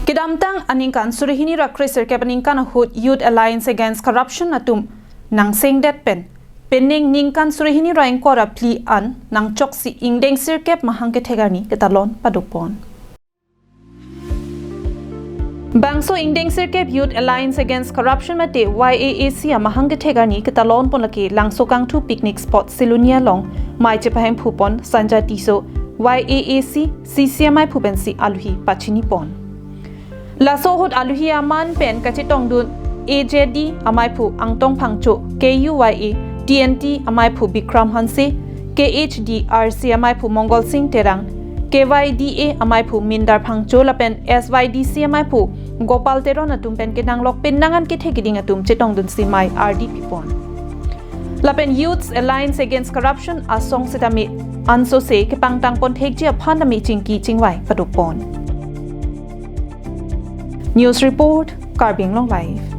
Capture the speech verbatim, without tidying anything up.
Kedamtang aningkan suri hini ra kre sirkep aningkan ahut Youth Alliance Against Corruption atum nangsengdet pen, penang ningkan suri hini ra ingkoi ra phli an nangchoksi ingdeng sirkep mahang kethek arni ketalon padopon. Bangso ingdeng sirkep Youth Alliance Against Corruption mate Y A A C amahang kethek arni ketalon pon lake Langso Kangthu picnic spot Selonia along mei chepahemphupon Sanjay Tisso Y A A C C C amei phu pensi aluhi pachinipon. Laso ahut aluhi aman pen kachetongdun A J D amei phu Angtong Phangcho, K U Y A T N T amei phu Bikram Hanse, K H D R C amei phu Mongol Sing Terang, K Y D A amei phu Mindar Phangcho lapen S Y D C amei phu Gopal Teron atum pen kenanglok penang an kethek keding atum chetongdunsi mei ardi pipon. Lapen Youths Alliance Against Corruption asong setame ansose kepangtangpon thekji aphan tame chingki chingvai padopon. News report, Karbi Anglong Live.